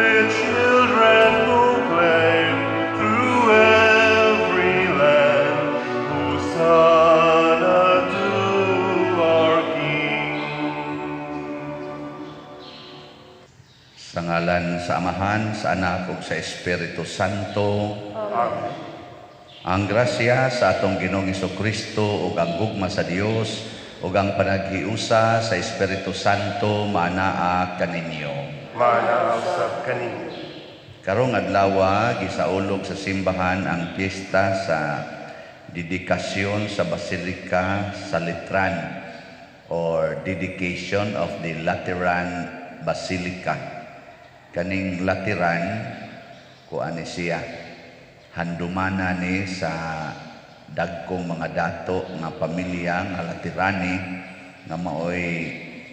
Let children proclaim through every land, Hosanna to our King. Sa ngalan sa Amahan, sa Anak ug sa Espiritu Santo. Amen. Ang grasya sa atong Ginoong Kristo ug ang gugma sa Dios ug ang panaghiusa sa Espiritu Santo maanaa kaninyo. Maanaa usab kaninyo. Karong adlaw, gisaulog sa simbahan ang piyesta sa dedikasyon sa Basilika sa Letran or dedication of the Lateran Basilica. Kaning Lateran, kuan ni siya, handumana ni sa dagkong mga dato nga pamilya nga Laterani nga maoy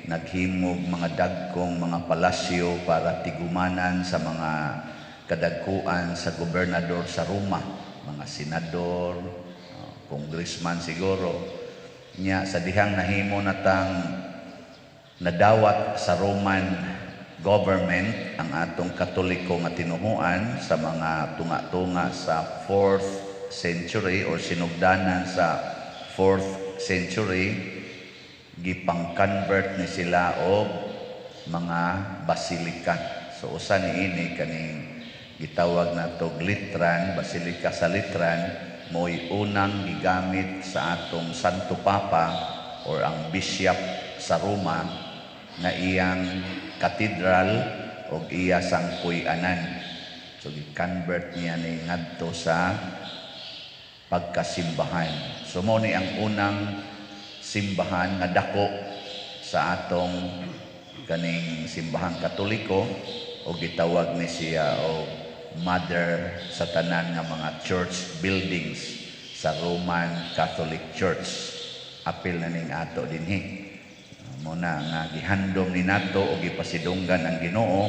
naghimog mga dagkong mga palasyo para tigumanan sa mga kadagkuan sa gobernador sa Roma, mga senador, congressman siguro. Nya sa dihang nahimo natang nadawat sa Roman government ang atong Katoliko nga tinuhuan sa mga tunga-tunga sa 4th century or sinugdanan sa 4th century, gipang-convert ni sila og mga basilika. So usa ni ini, kaning gitawag nato Letran, Basilika sa Letran, mo'y unang gigamit sa atong Santo Papa or ang bishop sa Roma nga iyang katedral og iya sang puy-anan. So gi-convert niya ni ngadto sa pagkasimbahan. So mo ni ang unang simbahan nga dako sa atong kaning simbahang Katoliko o gitawag ni siya og mother sa tanan nga mga church buildings sa Roman Catholic Church. Apil na ning ato dinhi. Mo na nga gihandom ni nato o gipasidunggan ang Ginoo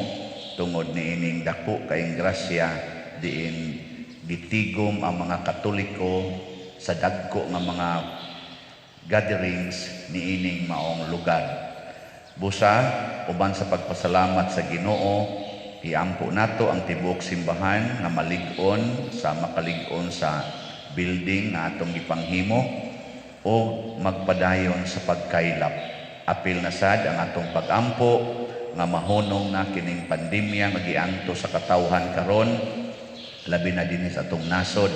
tungod niining dako kaayong grasya diin gitigom ang mga Katoliko sa dagko nga mga gatherings niining maong lugar. Busa, uban sa pagpasalamat sa Ginoo, iampo nato ang tibuok simbahan nga malig-on sa makalig-on sa building nga atong gipanghimo o magpadayon sa pagkaylap. Apil na sad ang atong pagampo nga mahunong na kining pandemya nga gianto sa katawhan karon, labi na dinhi sa atong nasod,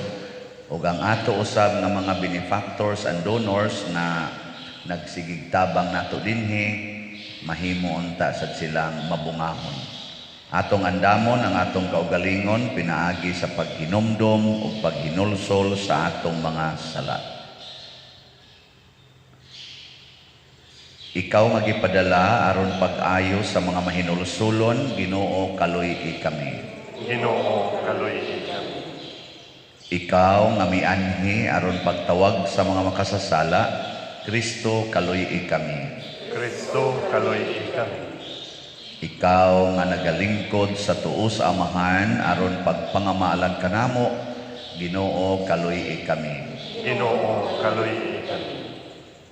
ug ang ato usab nga mga benefactors and donors na nagsigig tabang nato dinhi, mahimo unta sad silang mabungahon. Atong andamon ang atong kaugalingon pinaagi sa paghinumdom ug paghinulsol sa atong mga sala. Ikaw nga gipadala aron pag-ayo sa mga mahinulsulon, Ginoo, kaluy-i kami. Ginoo, kaluy-i kami. Ikaw nga mianhi aron pagtawag sa mga makasasala, Kristo, kaluy-i kami. Kristo, kaluy-i kami. Ikaw nga nagalingkod sa tuo sa Amahan aron pagpangamaalag kanamo, Ginoo, kaluy-i kami. Ginoo, kaluy-i kami.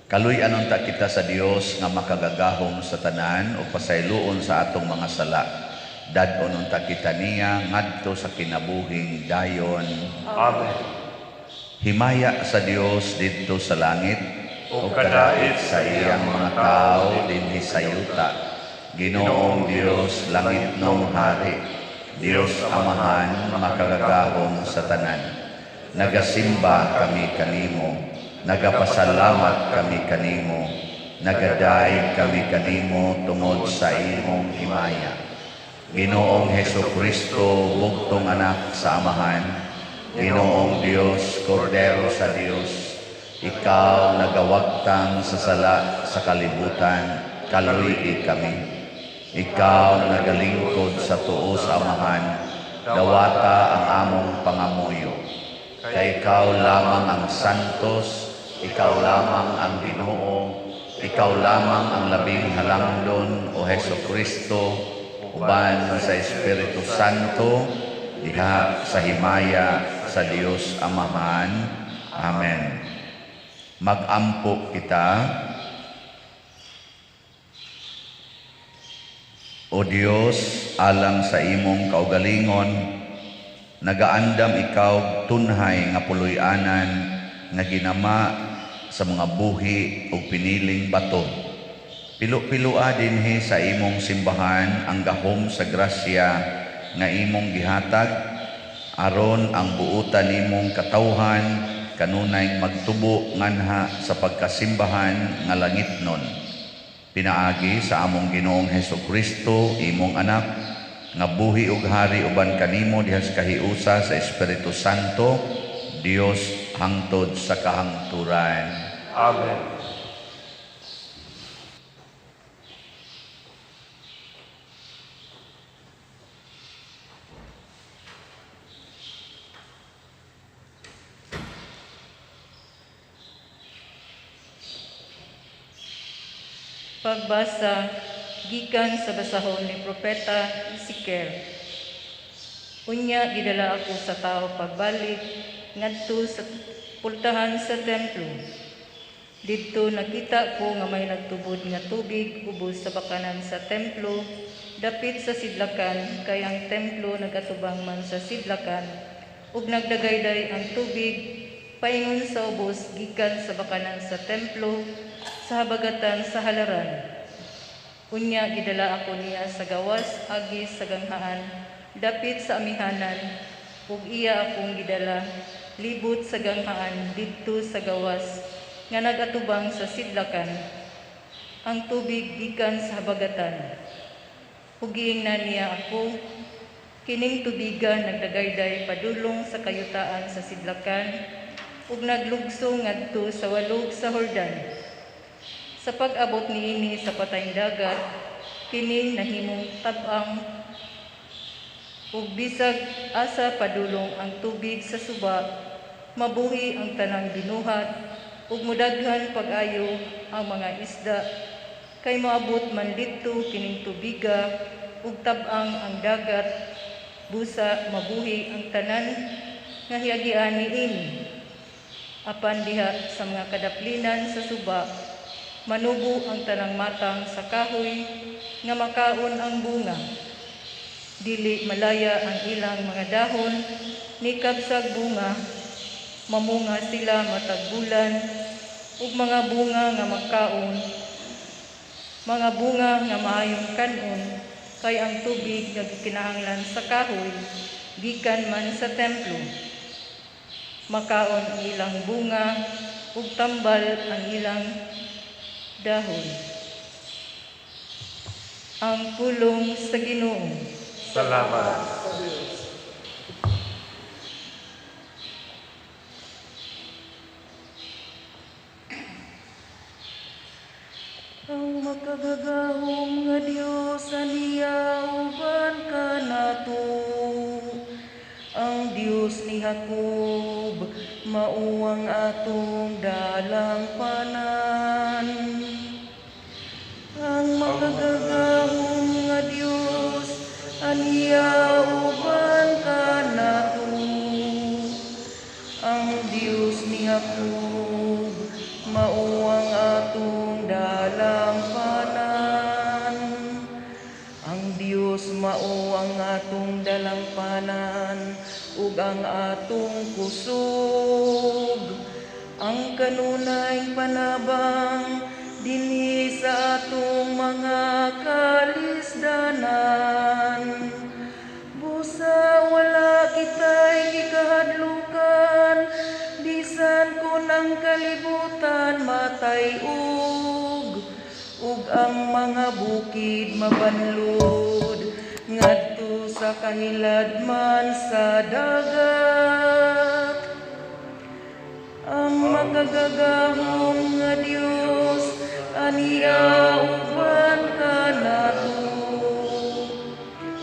Kaluy-an unta kita sa Dios nga makagagahom sa tanan o pasayloon sa atong mga sala. Dad-on unta kita niya ngadto sa kinabuhing dayon. Amen. Himaya sa Dios didto sa langit ug ug kadait sa iyang mga tawo dinhi sa yuta. Ginoong Dios, langitnong hari, Dios Amahan, makagagahom sa tanan. Nagasimba kami kanimo, nagapasalamat kami kanimo, nagaday kami kanimo tungod sa imong himaya. Ginoong Heso Kristo, bugtong anak sa Amahan, Ginoong Dios, Kordero sa Dios, ikaw nagawagtang sa sala sa kalibutan, kaluy-i kami. Ikaw nagalingkod sa tuo sa Amahan, dawata ang among pangamuyo. Kay ikaw lamang ang santos, ikaw lamang ang Ginoo, ikaw lamang ang labing halangdon, o Heso Kristo, uban sa Espiritu Santo, diha sa himaya sa Dios Amahan. Amen. Magampo kita. O Dios, alang sa imong kaugalingon, nagaandam ikaw tunhay nga puloy-anan nga ginama sa mga buhi ug piniling bato. Pilo-piloa dinhi sa imong simbahan ang gahom sa grasya nga imong gihatag, aron ang buutan nimong katawhan kanunay magtubo nganha sa pagkasimbahan nga langitnon. Pinaagi sa among Ginoong Hesus Kristo, imong anak, nga buhi ug hari uban kanimo diha sa kahiusa sa Espiritu Santo, Dios hangtod sa kahangturan. Amen. Pagbasa gikan sa basahon ni Propeta Ezekiel. Unya gidala ako sa tao pagbalik ngadto sa pultahan sa templo. Didto nakita ko nga may nagtubod nga tubig ubos sa bakanan sa templo dapit sa sidlakan, kay ang templo nagatubang man sa sidlakan, ug nagdagayday ang tubig paingon sa ubos gikan sa bakanan sa templo sa habagatan sa halaran. Unya gidala ako niya sa gawas agi sa ganghaan dapit sa amihanan, ug iya akong gidala libot sa ganghaan didto sa gawas nga nagatubang sa sidlakan, ang tubig gikan sa habagatan. Ug giingnan niya ako, kining tubiga nagdagayday padulong sa kayutaan sa sidlakan ug naglugso ngadto sa walog sa Jordan. Sa pag-abot niini sa patayng dagat, kini nahimong tab-ang, ug bisag asa padulong ang tubig sa suba, mabuhi ang tanang binuhat, ug mudaghan pag-ayo ang mga isda, kay moabot man didto kining tubiga, ug tab-ang ang dagat, busa mabuhi ang tanan nga hiagian niini. Apan diha sa mga kadaplinan sa suba, manubo ang tanang matang sa kahoy nga makaon ang bunga. Dili malaya ang ilang mga dahon, ni kabsag bunga, mamunga sila matag bulan, ug mga bunga nga makaon, mga bunga nga maayong kan-on, kay ang tubig nga gikinahanglan sa kahoy, gikan man sa templo. Makaon ang ilang bunga, ug tambal ang ilang dahon. Ang pulong sa Ginoo. Salamat. Ang makagagahom nga Dios aniya uban kanato. Ang Dios ni Jacob mao ang atong dalangpanan. Ang makagagahom nga Dios aniya uban kanato. Ang Dios ni Jacob mao ang atong dalangpanan. Ang Dios mao ang atong dalangpanan ug ang atong kusog. Ang kanunay panabang dinhi sa atong mga kalisdanan. Busa wala kita'y gikahadlukan, bisan kon ang kalibutan matay-og, ug ang mga bukid mabanlod ngadto sa kahiladman sa dagat. Ang makagagahom nga Dios aniya uban kanato.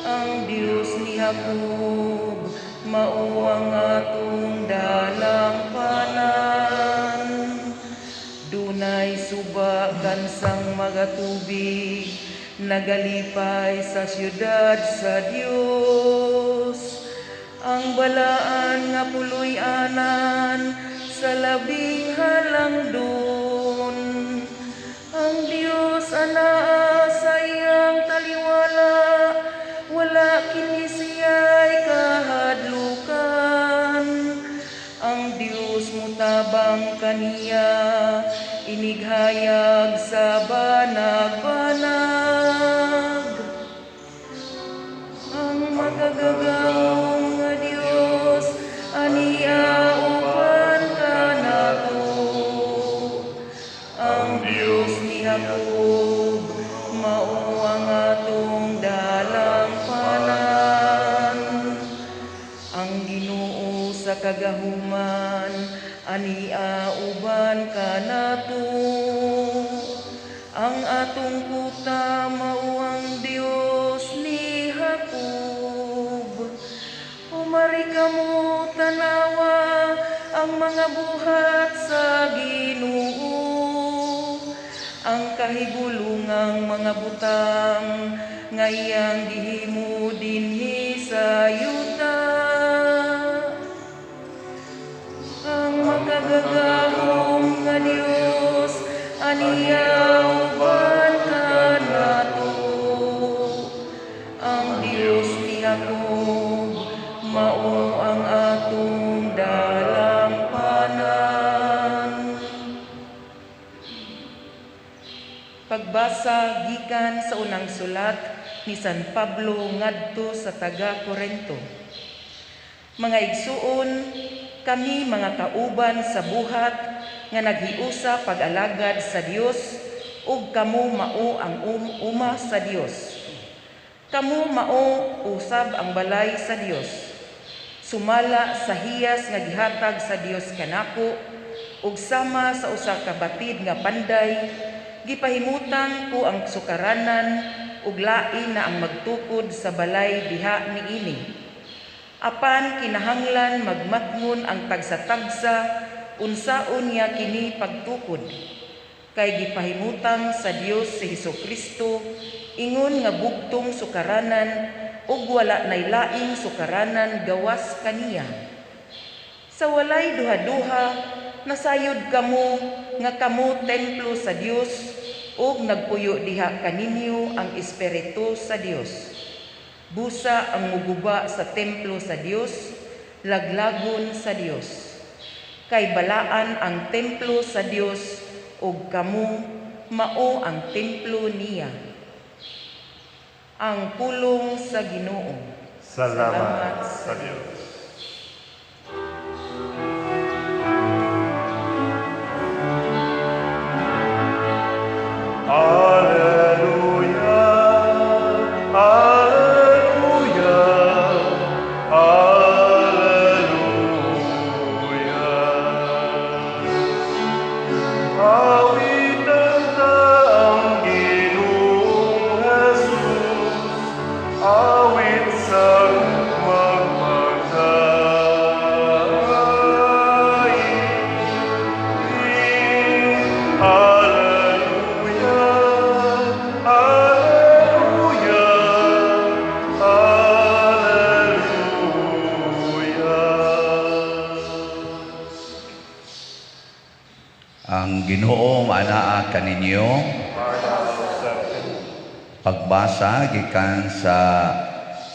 Ang Dios ni Jacob mao ang atong dalangpanan. Dunay suba kansang magatubig, nagalipay sa siyudad sa Dios. Ang balaan nga puloy-anan sa labing halangdon. Ang Dios anaa sa iyang taliwala, niya inighayag sa banag-banag. Ang Makagagahom nga Dios ania uban kanato. Ang Dios ni Jacob mao ang atong dalangpanan. Ang Ginoo sa kagahuman ania uban kanato. Ang atong kuta mao ang Dios ni Jacob. Humari kamo, tanawa ang mga buhat sa Ginoo, ang kahigulungang mga butang nga iyang gihimo dinhi sa yuta. Ang Makagagahom nga Dios ania uban kanato. Ang Dios ni Jacob mao ang atong dalangpanan. Pagbasa gikan sa unang sulat ni San Pablo ngadto sa taga Korento. Mga igsuon, kami mga kauban sa buhat nga naghiusa pag-alagad sa Dios, ug kamo mao ang uma sa Dios. Kamo mao usab ang balay sa Dios. Sumala sa hiyas nga gihatag sa Dios kanako ug sama sa usa ka batid nga panday, gipahimutang ko ang sukaranan ug lain na ang magtukod sa balay diha niini. Apan kinahanglan magmatngon ang tagsa-tagsa unsaon niya kini pagtukod. Kay gipahimutang sa Dios si Hesukristo ingon nga bugtong sukaranan ug wala nay laing sukaranan gawas kaniya. Sa walay duha-duha, nasayod kamo nga kamo templo sa Dios ug nagpuyo diha kaninyo ang Espiritu sa Dios. Busa ang muguba sa templo sa Dios, laglagon sa Dios. Kay balaan ang templo sa Dios ug kamo mao ang templo niya. Ang pulong sa Ginoo. Salamat sa Dios. Alleluia, Alleluia, Alleluia. Awitan ta ang Ginoong Jesus, awit sa magpagdaig. Alleluia, Alleluia, Alleluia. Ang Ginoo maanaa kaninyo. Pagbasa gikan sa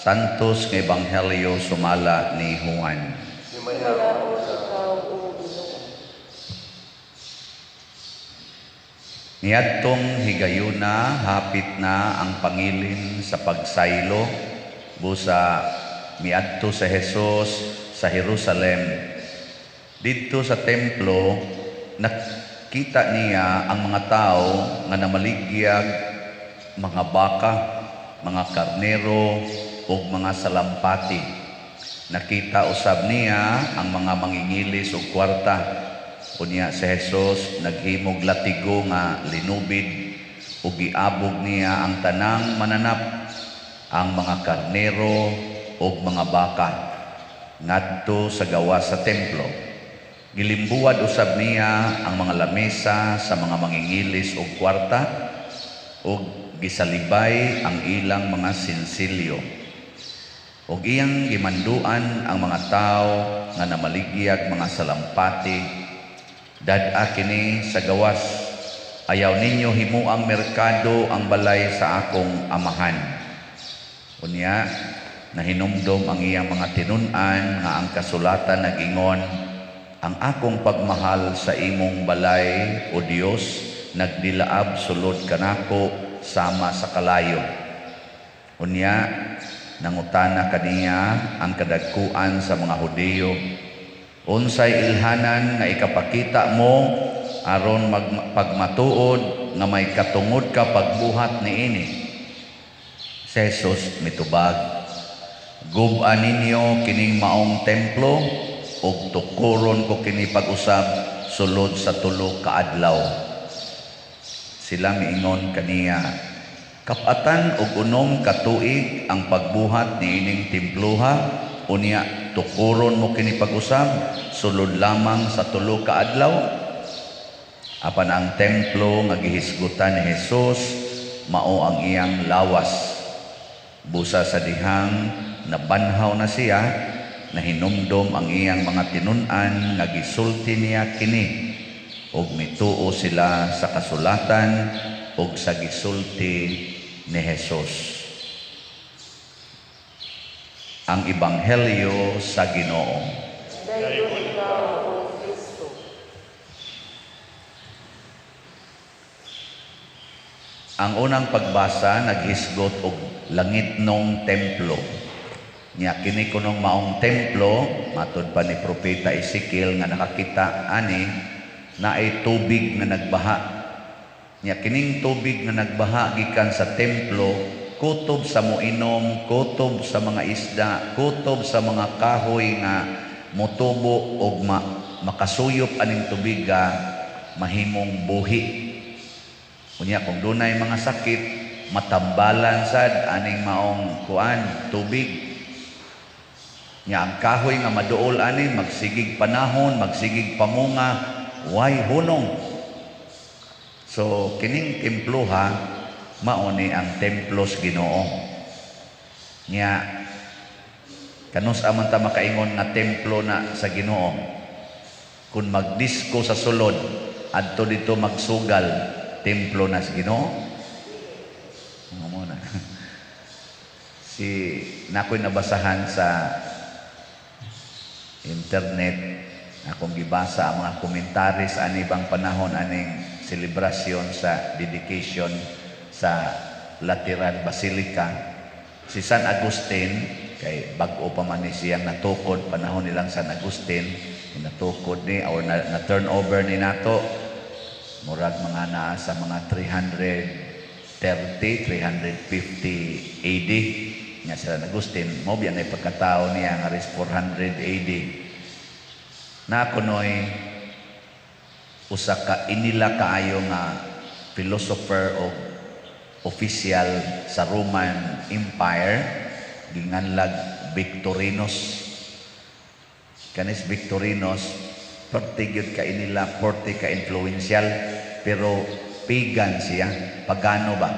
Santos nga Ebanghelyo sumala ni Juan. Himayaon ikaw, O Ginoo. Niadtong higayuna, hapit na ang pangilin sa pagsaylo, busa miadto sa Jesus sa Jerusalem. Didto sa templo, nakita niya ang mga tao nga namaligyag mga baka, mga karnero ug mga salampati. Nakita usab niya ang mga mangingilis og kwarta. Unya si Jesus naghimog latigo nga linubid ug giabog niya ang tanang mananap, ang mga karnero ug mga baka ngadto sa gawas sa templo. Gilimbuwad usab niya ang mga lamesa sa mga mangingilis og kwarta ug gisalibay ang ilang mga sinsilyo. Ug iyang gimanduan ang mga tawo nga namaligyag mga salampati, dad-a kini sa gawas, ayaw ninyo himuang merkado ang balay sa akong amahan. Unya, nahinumdom ang iyang mga tinun-an nga ang kasulatan nagingon, Ang akong pagmahal sa imong balay, O Dios, nagdilaab sulod kanako sama sa kalayo. Unya, nangutana kaniya ang kadagkuan sa mga Hudiyo, "Unsay ilhanan nga ikapakita mo aron pagmatuod nga may katungod ka pagbuhat niini?" Si Jesus mitubag, "Gub-a ninyo kining maong templo ug tukuron ko kini pag-usab sulod sa 3 ka adlaw." Sila miingon kaniya, "Kap-atan og 6 ka tuig ang pagbuhat niining temploha, unya tukuron mo kini pag-usab sulod lamang sa 3 ka adlaw?" Apan ang templo nga gihisgutan ni Jesus mao ang iyang lawas. Busa sa dihang nabanhaw na siya, nahinumdom ang iyang mga tinun-an nga gisulti niya kini, ug mituo sila sa kasulatan ug sa gisulti ni Jesus. Ang Ebanghelyo sa Ginoo. Dayon ikaw, O Kristo. Ang unang pagbasa naghisgot og langitnong templo. Nya kini kunong maong templo, matud pa ni Propeta Ezekiel nga nakakita ani, naay tubig nga nagbaha. Nya kining tubig nga nagbaha gikan sa templo, kutob sa moinom, kutob sa mga isda, kutob sa mga kahoy nga motubo og makasuyop aning tubiga, mahimong buhi. Unya kung dunay mga sakit, matambalan sad aning maong kuan tubig. Nya ang kahoy nga maduol ani magsigig panahon, magsigig pamunga, way hunong. So kining temploha mao ni ang templo sa Ginoo. Nya kanus aman ta makaingon nga templo na sa Ginoo? Kung magdisko sa sulod, adto dito magsugal, templo na sa Ginoo? Ano mo na? Si nakoy nabasahan sa internet, akong gibasa ang mga komentaris ani bang panahon aning selebrasyon sa dedication sa Lateran Basilica. Si San Agustin, kay bag-o pa man ni siyang natukod panahon nilang San Agustin, natukod ni or na turnover ni nato murag mga naa sa mga 330, 350 AD nga si San Agustin, mo biya na pagkatao niya nga ris 400 AD. Na kunoy usa ka inila kaayo nga philosopher o official sa Roman Empire, ginganlag Victorinus. Kanis Victorinus, perti gyud ka inila, perti ka influential, pero pagan siya, pagano ba?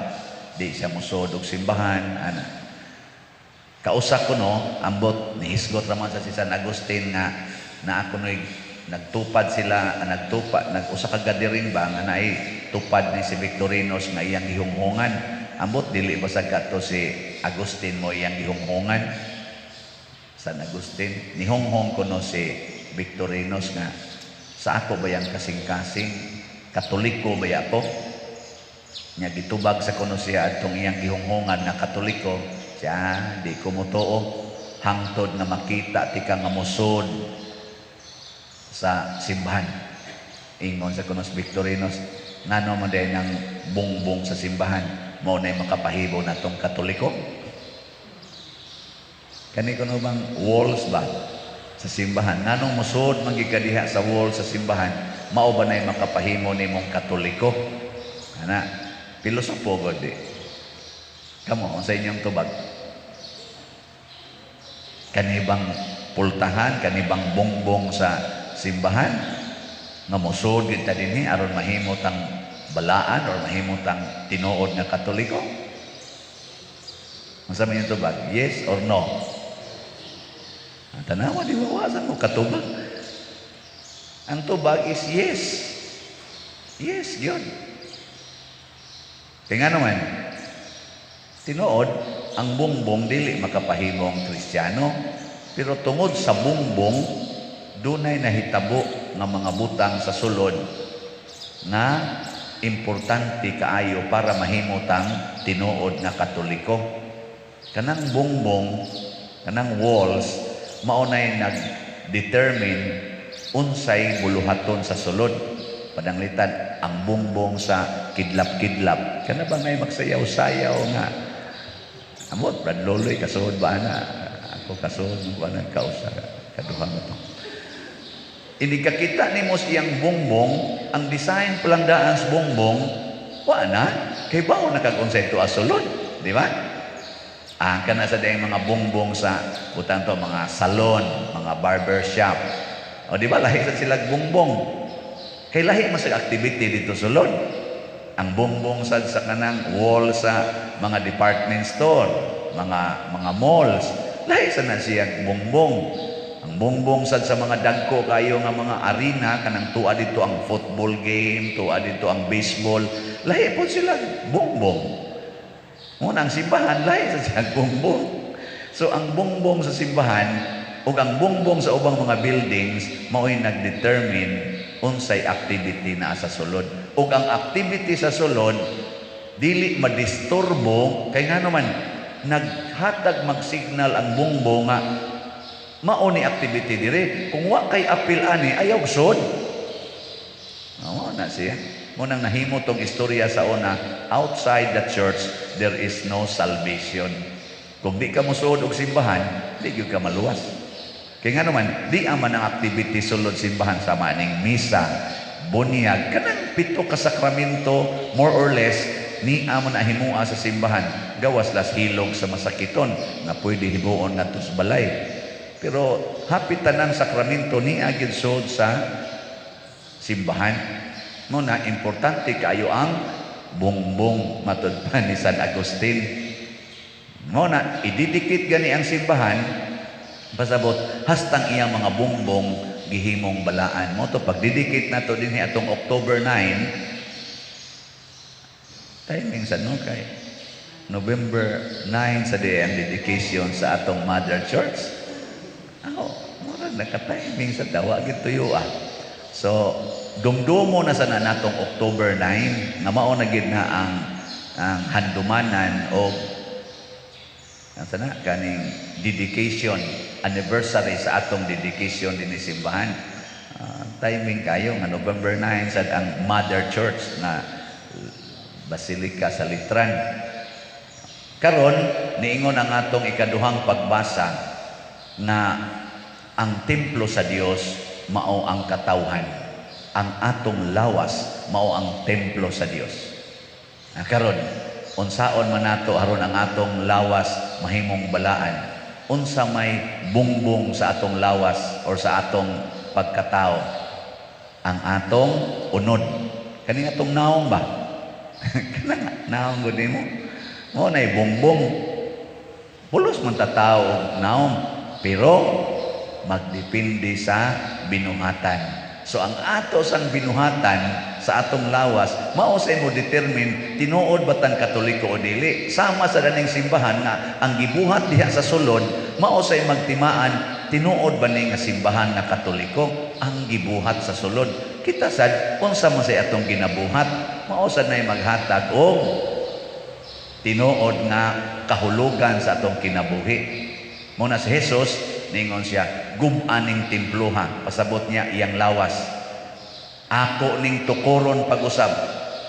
Di siya mosod og simbahan, ana. Kausa ko no, ambot nihisgot raman sa si San Agustin nga naa kunoy nagtupad sila, nagtupad, nag-usa ka gathering ba nga naay tupad ni si Victorinus nga iyang gihunghungan. Ambot dili ba sa kato si Agustin mo iyang gihunghungan? San Agustin nihunghong kuno si Victorinus nga sa ako ba yang kasing-kasing, Katoliko ba ako? Nya gitubag sa kuno siya adtong iyang gihunghungan nga Katoliko. Siya di ko motuo hangtod nga makita ti ka nga mosod sa simbahan. Ingon sa kuno si Victorinus, ngano man din ang bungbong sa simbahan, mao nay makapahibo natong Katoliko? Kani kuno bang walls ba sa simbahan? Nganong mosod man gid ka diha sa wall sa simbahan, mao ba nay makapahimo nimong Katoliko? Ana, pilosopo gud di. Kamo sa inyong tubag. Kani bang pultahan, kani bang bongbong sa simbahan nga mosod gid ta dinhi aron mahimo tang balaan or mahimo tang tinuod nga Katoliko? Unsa man inyong tubag? Yes or no? Ang tanawa di mawasan mo katubag. Ang tubag is yes. Yes, yun. Kaya nga naman, tinuod, ang bongbong dili makapahimong Kristiyano, pero tungod sa bongbong, Dunay nahitabo nga mga butang sa sulod nga importante kaayo para mahimo tang tinuod nga Katoliko. Kanang bongbong, kanang walls, mao nay nag-determine unsay buluhaton sa sulod. Pananglitan, ang bongbong sa kidlap-kidlap. Kana ba ngay magsayaw-sayaw nga? Amot, Brad Loloy, kasuod ba na? Ako kasuod ba na kausa? Kaduha mo to. Hindi kakita nimo sa iyang bongbong, ang design palang daan sa bongbong, wa na. Kay bao na kag unsay tuwa sulod, di ba? Ah, kana sa dayang mga bongbong sa butang to, mga salon, mga barber shop. O di ba lahi sa sila bongbong? Kay lahi man sa activity dito sulod. Ang bongbong sad sa kanang wall sa mga department store, mga malls, lahi sa na siya bongbong. Ang bongbong sad sa mga dagko kayo nga mga arena, kanang tuwa dito ang football game, tuwa dito ang baseball, lahi po sila bongbong. Muna ang simbahan, lahi sa siya bongbong. So ang bongbong sa simbahan ug ang bongbong sa ubang mga buildings mao'y nagdetermine unsay activity naa sa sulod. Ug ang activity sa sulod dili madisturbo kay ngano man naghatag magsignal ang bongbong nga mao ni activity dire. Kung wa kay apil ani, ayaw sud. Mao na siya. Mo nang nahimo tong istorya sa una, outside the church there is no salvation. Kung di ka mosuod og simbahan, di gyud ka maluwas. Kay ngano man, di man ang activity sulod simbahan sama ning misa, bunyag, kanang pito ka sakramento more or less ni man na himua sa simbahan, gawas las hilog sa masakiton nga pwede himuon ngadto sa balay. Pero hapit tanang sakramento ni gyud sud sa simbahan. Mo na importante kaayo ang bongbong, matud pa ni San Agustin. Mo na ididikit gani ang simbahan, pasabot hastang iyang mga bongbong gihimong balaan. Mo to pagdidikit nato dinhi atong October 9, timing sa no kay November 9 sa DM dedication sa atong Mother Church. Ako, murag naka-timing sa dawa gid tuyo ah. So, dumdumo na sana natong October 9 nga mao na gid na ang handumanan o ang sana kaning dedication anniversary sa atong dedication dinhi simbahan. Timing kayo nga November 9 sad ang Mother Church na Basilica sa Letran. Karon niingon ang atong ikaduhang pagbasa na ang templo sa Dios mao ang katawhan. Ang atong lawas mao ang templo sa Dios. Na karon, unsaon man nato aron ang atong lawas mahimong balaan? Unsa may bungbong sa atong lawas or sa atong pagkatao? Ang atong unod. Kani atong naong ba? Kana naong gud nimo. Mao nay bungbong. Pulos man ta tao og naong, pero magdepende sa binuhatan. So ang ato sang binuhatan sa atong lawas mao sa mo determine tinuod ba tang Katoliko o dili. Sama sa daning simbahan nga ang gibuhat diha sa sulod mao say magtimaan tinuod ba ni nga simbahan nga Katoliko ang gibuhat sa sulod. Kita sad unsa man say atong ginabuhat, mao sad nay maghatag og tinuod nga kahulugan sa atong kinabuhi. Mo na si Jesus ningon siya, gub-a ning temploha, pasabot niya iyang lawas. Ako ning tukoron pag-usab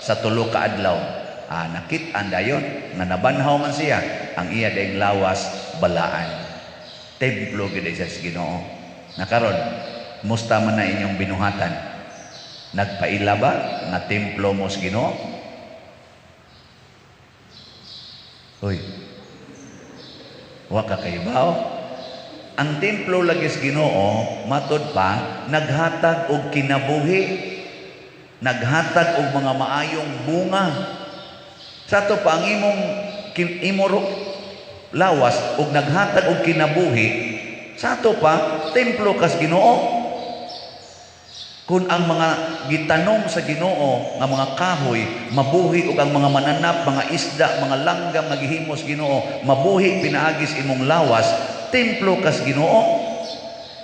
sa tulo ka adlaw. Nakit-an dayon nga nabanhaw man siya, ang iya dayong lawas balaan. Templo gid siya sa Ginoo. Nakaron, musta man na inyong binuhatan? Nagpaila ba nga templo mo sa Ginoo? Uy, wa ka kahibaw? Ang templo lagi sa Ginoo, matod pa, naghatag og kinabuhi, naghatag og mga maayong bunga. Sa ato pa ang imong imong lawas og naghatag og kinabuhi, sa ato pa templo kas Ginoo. Kung ang mga gitanom sa Ginoo nga mga kahoy mabuhi og ang mga mananap, mga isda, mga langgam nga gihimos Ginoo mabuhi pinaagis imong lawas, templo kas Ginoo.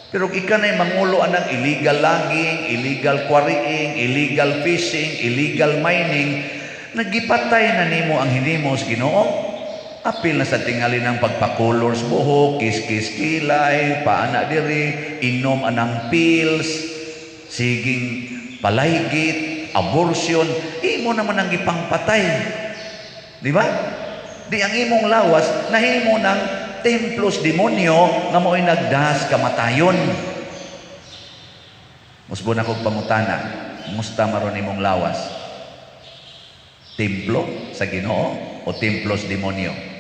Pero ika na'y mangulo anang illegal logging, illegal quarrying, illegal fishing, illegal mining, nagipatay na nimo ang hinimos Ginoo. Apil na sa tingali ng pagpakulor sa buhok, kiss-kiss kilay, paana diri, inom anang pills, siging palaygit, abortion, imo naman ang gipangpatay. Di ba? Di ang imong lawas nahimo ng templos demonyo nga mo'y nagdas kamatayon. Musbon ako pangutana, musta maron imong lawas? Templo sa Ginoo o templos demonyo?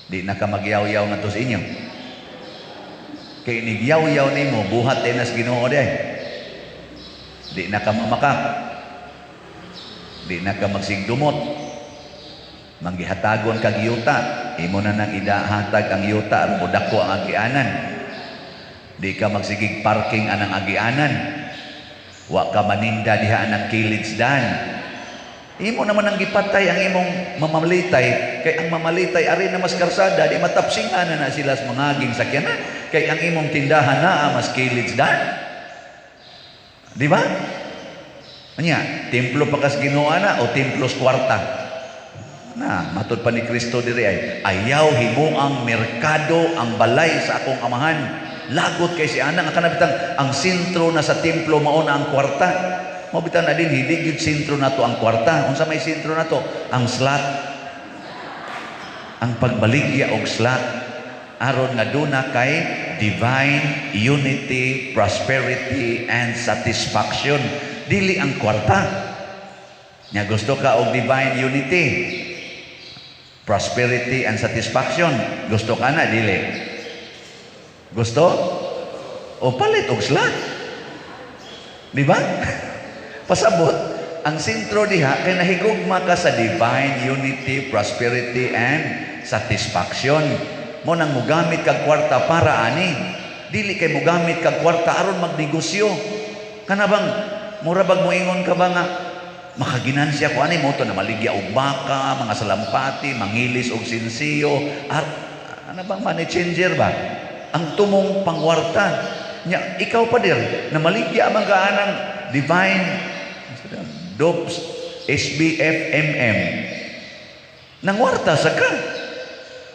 Di na ka magyaw-yaw nga to sa inyo. Kay nigyaw-yaw nimo, buhat din nas Ginoo di. Di na ka mamakak. Di na ka magsigdumot. Manggihatagon kag yuta, imo na nang idahatag ang yuta aron modako ang agianan. Di ka magsigig parking anang agianan. Wa ka maninda diha anang kilid dan. Imo naman ang gipatay ang imong mamalitay, kay ang mamalitay ari na mas karsada, di matapsingan na na sila sa mga aging sakyanan, kay ang imong tindahan naa mas kilid dan. Di ba? Anya, templo pa kas Ginoo na o templos kwarta? Na, matod pa ni Kristo diri ay ayaw himuang merkado ang balay sa akong amahan. Lagot kay si anang ang kanabitang ang sentro na sa templo mao na ang kwarta. Mao bitang na din hindi gyud sentro nato ang kwarta. Unsa may sentro nato? Ang slot. Ang pagbaligya og slot aron nga duna kay divine unity, prosperity and satisfaction. Dili ang kwarta. Nya gusto ka og divine unity, prosperity and satisfaction. Gusto ka na dili? Gusto? O palit og slot. Di ba? Pasabot, ang sentro diha kay nahigugma ka sa divine unity, prosperity and satisfaction. Mo nang mugamit kag kwarta para ani. Dili kay mugamit kag kwarta aron magnegosyo. Kana bang mura bag moingon ka ba nga makaginansya ko ani mo to na maligya og baka, mga salampati, mangilis og sinsiyo, ano bang money changer ba? Ang tumong pangwarta. Nya, ikaw pa dir, na maligya man ka anang divine Dops SBFMM. Nangwarta sa ka.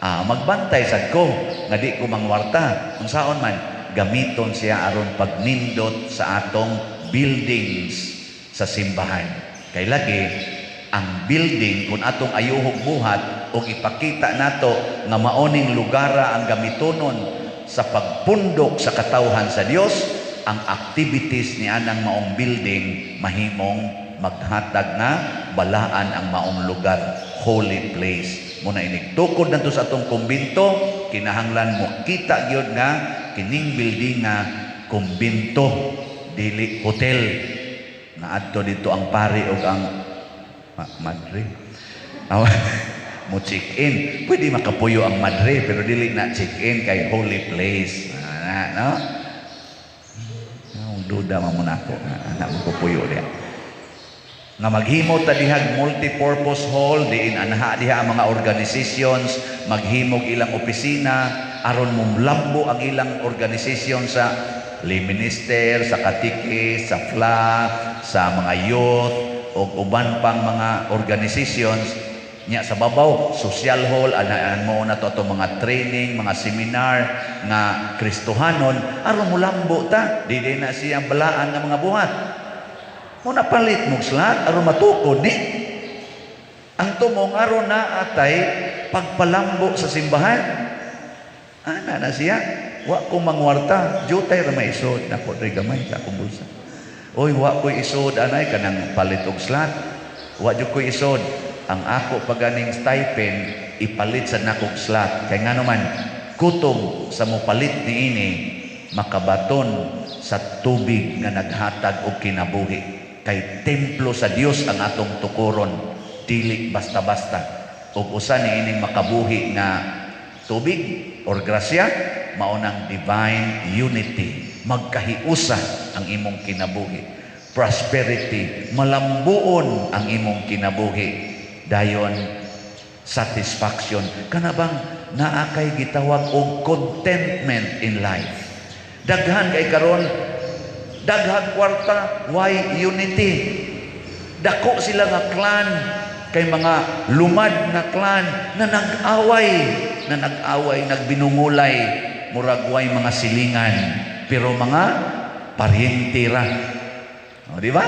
Ah, magbantay sad ko nga di ko mangwarta. Kung saon man, gamiton siya aron pagnindot sa atong buildings sa simbahan. Kay lagi ang building kung atong ayuhog buhat o ipakita nato nga maoning lugara ang gamitonon sa pagpundok sa katawhan sa Dios, ang activities ni anang maong building mahimong maghatag nga balaan ang maong lugar, holy place. Muna inigtukod nato sa atong kumbinto, kinahanglan mo kita gyud nga kining building nga kumbinto, dili hotel. Nga adto dito ang pari og ang madre. Mo check in. Pwede makapuyo ang madre pero dili na check in kay holy place. Na, no? Ang duda man mo nako, anak mo pupuyo diha. Nga maghimo ta dihag multi-purpose hall diin anha diha ang mga organizations maghimog ilang opisina aron mumlambo ang ilang organization sa lay minister, sa katikis, sa FLA, sa mga youth o uban pang mga organizations. Nya sa babaw, social hall, anaan mo na to ato mga training, mga seminar nga Kristohanon aron mulambo ta, dili na siya balaan nga mga buhat. Mo napalit mong slot aron matukod ni. Ang tumong aron na atay pagpalambo sa simbahan. Ana na siya. Wa ko mangwarta, jutay ra may isod nako diri gamay sa akong bulsa. Oy, wa ko'y isod anay kanang palit og slot. Wa jud ko'y isod. Ang ako paganing stipend ipalit sa nakog slot. Kay ngano man kutob sa mopalit niini makabaton sa tubig nga naghatag og kinabuhi. Kay templo sa Dios ang atong tukuron, dili basta-basta. Ug usa niining makabuhi nga tubig or grasya, mao nang divine unity. Magkahiusa ang imong kinabuhi. Prosperity, malambuon ang imong kinabuhi. Dayon Satisfaction. Kana bang naa kay gitawag og contentment in life. Daghan kay karon, daghang kwarta, why unity. Dako sila nga clan, kay mga lumad na clan na nag-away, nagbinungulay, murag way mga silingan, pero mga paryente ra. O, di ba?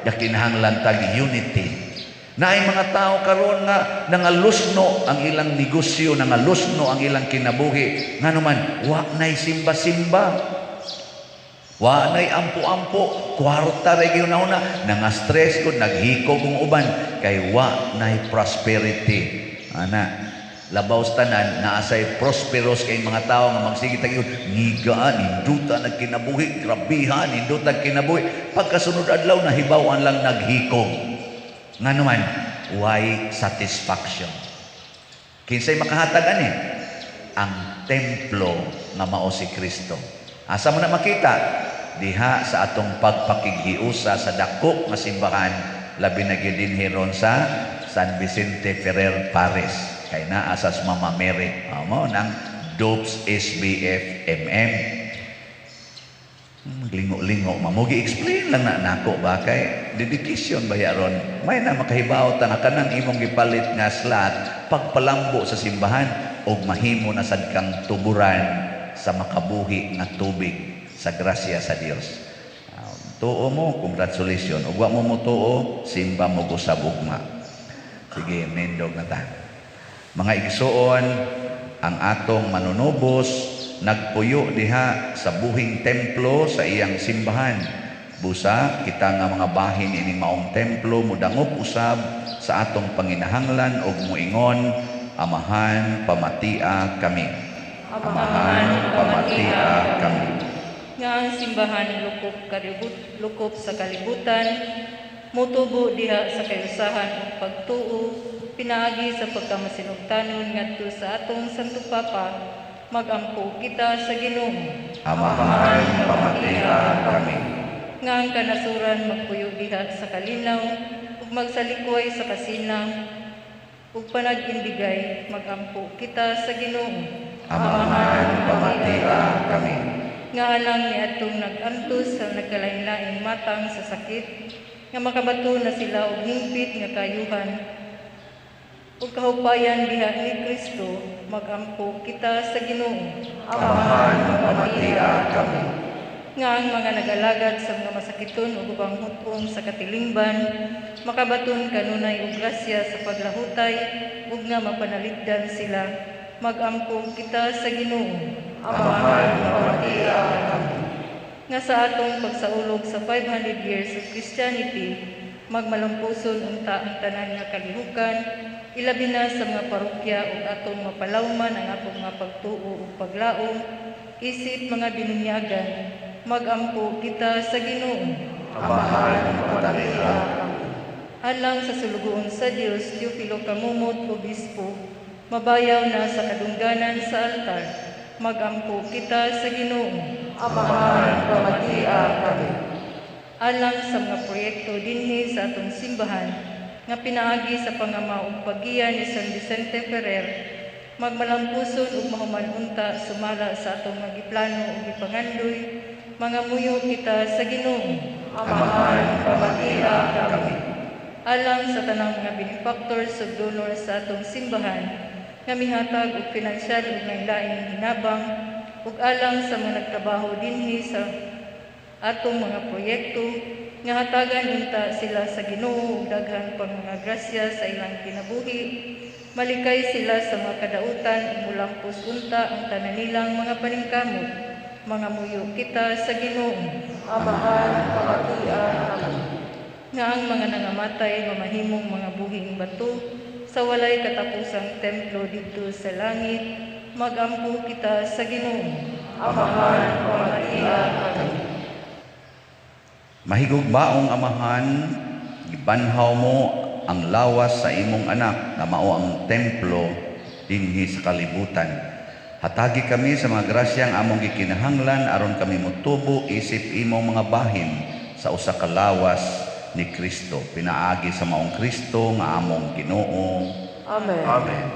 Gakinahanglan tag unity. Naay mga tao karon nga nangalusno ang ilang negosyo, nangalusno ang ilang kinabuhi. Ngano man, wa nay simba-simba. Wa nay ampo-ampo, kwarta ra gyud na, nanga-stress kung naghiko kung uban kay wa nay prosperity. Ana, labaw sa tanan, naa say prosperous kay mga tao nga magsige tag ngiga, ninduta nagkinabuhi, grabiha, ninduta kinabuhi. Pagkasunod adlaw, nahibaw-an lang naghikog. Ngano man, why satisfaction. Kinsay makahatag ani? Ang templo nga mao si Kristo. Asa mo na makita? Diha sa atong pagpakighiusa sa dako nga simbahan, labi na gyud dinhi ron sa San Vicente Ferrer Parish kay naa sa Mama Mary. Mao nang Dopes SBF MM. Lingo-lingo, mamugi explain lang na nako ba kay dedication ba ya ron. May na makahibaw ta nga kanang imong gipalit nga slot pagpalambo sa simbahan og mahimo na sad kang tuburan sa makabuhi nga tubig sa grasya sa Dios. Tuo mo, congratulations. Ug wa mo motuo, simba mo usab ugma. Sige, nindog na ta. Mga igsuon, ang atong manunubos nagpuyo diha sa buhing templo sa iyang simbahan. Busa, kita nga mga bahin ining maong templo mudangop usab sa atong panginahanglan og muingon, "Amahan, pamatia kami. Amahan, pamatia kami." Nga ang simbahan lukop sa kalibutan mutubo diha sa kayusahan ug pagtuo pinaagi sa pagkamasinugtanon ngadto sa atong Santo Papa, magampo kita sa Ginoo. Amahan, pamatia kami. Nga ang kanasuran magpuyo diha sa kalinaw ug magsalikway sa kasinang ug panag-indigay, magampo kita sa Ginoo. Amahan, pamatia kami. Nga alang ni atong nag-antos sa nagkalain-laing matang sa sakit, nga makabato na sila og hingpit nga kayuhan ug kahupayan diha ni Kristo, magampo kita sa Ginoo. Amahan, pamatia kami. Nga ang mga nag-alagad sa mga masakiton ug ubang hut-on sa katilingban makabaton kanunay og grasya sa paglahutay ug nga mapanalipdan sila, magampo kita sa Ginoo. Amahan, pamatia kami. Nga sa atong pagsaulog sa 500 years of Christianity, magmalampuson unta ang tanan nga kalihukan, ilabi na sa mga parokya, ug atong mapalawman ang atong mga pagtuo ug paglaom isip mga binunyagan, magampo kita sa Ginoo. Amahan, pamatia kami. Alang sa sulugoon sa Dios Teofilo Camomot, Obispo, mabayaw na sa kadungganan sa altar, magampo kita sa Ginoo. Amahan, pamatia kami. Alang sa mga proyekto dinhi sa atong simbahan nga pinaagi sa pangama ug paggiya ni San Vicente Ferrer, magmalampuson ug mahuman unta sumala sa atong mga giplano ug gipangandoy, mangamuyo kita sa Ginoo. Amahan, pamatia kami. Alang sa tanang mga benefactors ug donors sa atong simbahan nga mihatag og pinansyal ug lain-laing hinabang ug alang sa mga nagtrabaho dinhi sa atong mga proyekto, nga hatagan unta sila sa Ginoo ug daghan pang mga grasya sa ilang kinabuhi, malikay sila sa mga kadautan ug mulampos unta ang tanan nilang mga paningkamot, mangamuyo kita sa Ginoo. Amahan, pamatia kami. Nga ang mga nangamatay mamahimong mga buhing bato sa walay katapusang templo didto sa langit, magampo kita sa Ginoo. Amahan, pamatia kami. Mahigugmaong Amahan, gibanhaw mo ang lawas sa imong anak na mao ang templo dinhi sa kalibutan. Hatagi kami sa mga grasyang among gikinahanglan aron kami motubo isip imong mga bahin sa usa ka lawas ni Kristo. Pinaagi sa maong Kristo nga among Ginoo. Amen. Amen.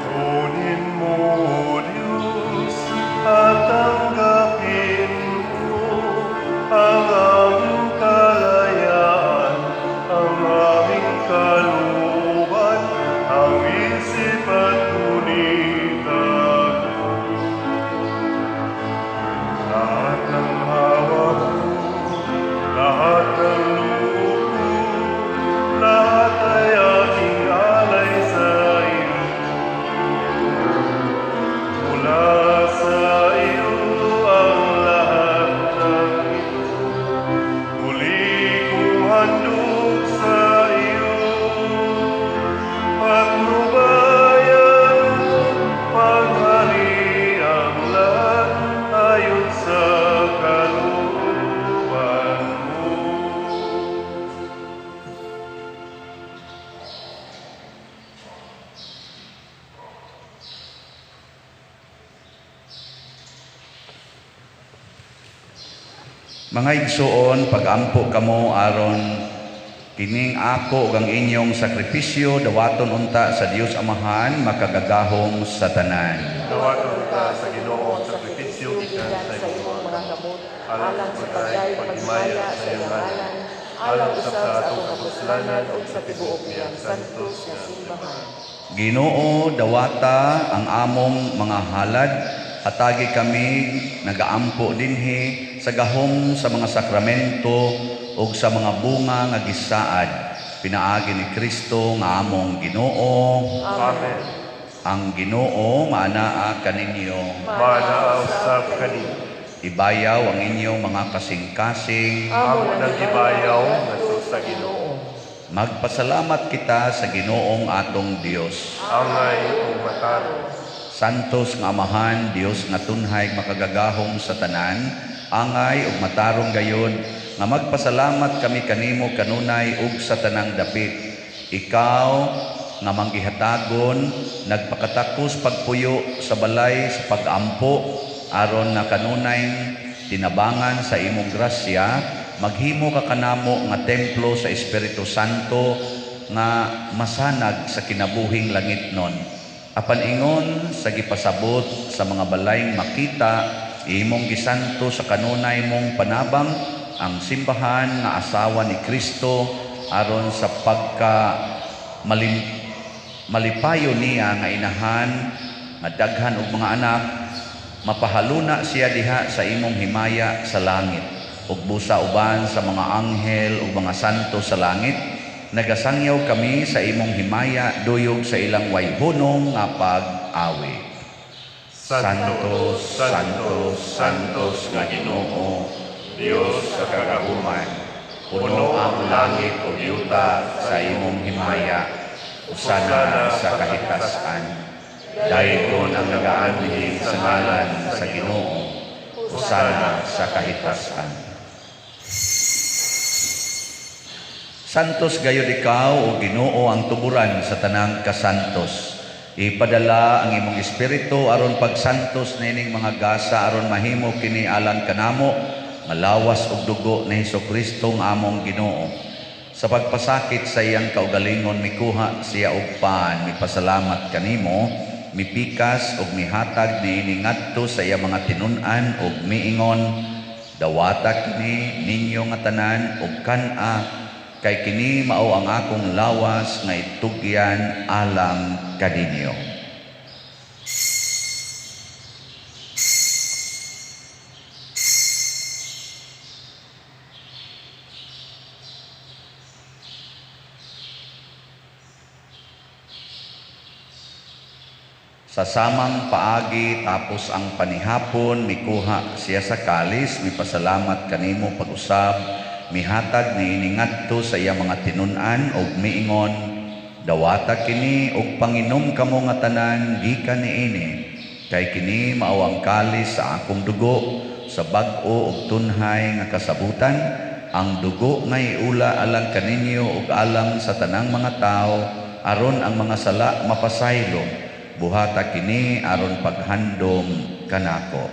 Kunin mo, Diyos, at tanggapin mo ang aming kalayaan, ang aming kalooban, ang isip at gunita ko. Lahat ng hawak ko, lahat ng loob ko, lahat ay aking alay sa iyo. Mula sa iyo ang lahat ng ito. Muli kong handog sa iyo. Patnubayan mo, paghari ang lahat ayon sa kalooban mo. Mga igsuon, pagampo kamo aron kining ako ug ang inyong sakripisyo dawaton unta sa Dios Amahan makagagahom sa tanan. Dawaton ka sa Ginoo ang sakripisyo gikan gikan sa imong mga kamot, alang alang sa sa pagday pagday paghimaya paghimaya sa sa iyang iyang ngalan, ngalan, alang alang usab usab sa sa atong atong kapuslanan kapuslanan ug ug sa sa tibuok tibuok niyang niyang santos santos nga nga simbahan. simbahan. Ginoo, dawata ang among mga halad, hatagi kami nagaampo dinhi sa gahom sa mga sakramento ug sa mga bunga nga gisaad pinaagi ni Kristo nga among Ginoo. Amen. Ang Ginoo maanaa kaninyo. Maanaa usab kaninyo. Ibayaw ang inyong mga kasing-kasing. Amo nang gibayaw ngadto sa Ginoo. Magpasalamat kita sa Ginoong atong Dios. Angay ug matarong. Santos nga Amahan, Dios nga tunhay makagagahom sa tanan, angay ug matarong gayod nga magpasalamat kami kanimo kanunay ug sa tanang dapit. Ikaw nga manggihatagon, nagpakatakos pagpuyo sa balay sa pagampo aron nga kanunay tinabangan sa imong grasya, maghimo ka kanamo nga templo sa Espiritu Santo nga masanag sa kinabuhing langitnon. Apan ingon sa gipasabot sa mga balayng makita, imong gisanto sa kanunay mong panabang ang simbahan nga asawa ni Kristo aron sa pagka malipayo niya nga inahan nga daghan og mga anak, mapahaluna siya diha sa imong himaya sa langit ug busa uban sa mga anghel ug mga santo sa langit. Nagasangyaw kami sa imong himaya duyog sa ilang wayhunong nga pag-awi. Santo, Santo, Santos nga Ginoo, Dios sa kagahuman, puno ang langit ug yuta sa imong himaya, usana sa kahitasan. Daygon ang nagaanhi sa ngalan sa Ginoo, usana sa kahitasan. Santos gayud ikaw o Ginoo ang tuburan sa tanang kasantos. Ipadala ang imong espiritu aron pagsantos nining mga gasa aron mahimo kini alang kanamo nga lawas ug dugo ni Hesukristo nga among Ginoo. Sa pagpasakit sa iyang kaugalingon mikuha siya og pan, mipasalamat kanimo, mipikas ug mihatag niini ngadto sa iyang mga tinun-an ug miingon, dawata kini ninyo nga tanan ug kan-a, kay kini mao ang akong lawas nga itugyan alang kaninyo. Sa samang paagi tapos ang panihapon, mikuha siya sa kalis, mipasalamat kanimo pag-usab, mihatag niini ngadto sa iya mga tinun-an ug miingon, dawata kini ug panginom kamo nga tanan gikan niini, kay kini mao ang kalis sa akong dugo sa bag-o ug tunhay nga kasabutan, ang dugo nga iula alang kaninyo ug alang sa tanang mga tawo aron ang mga sala mapasaylo. Buhata kini aron paghandom kanako.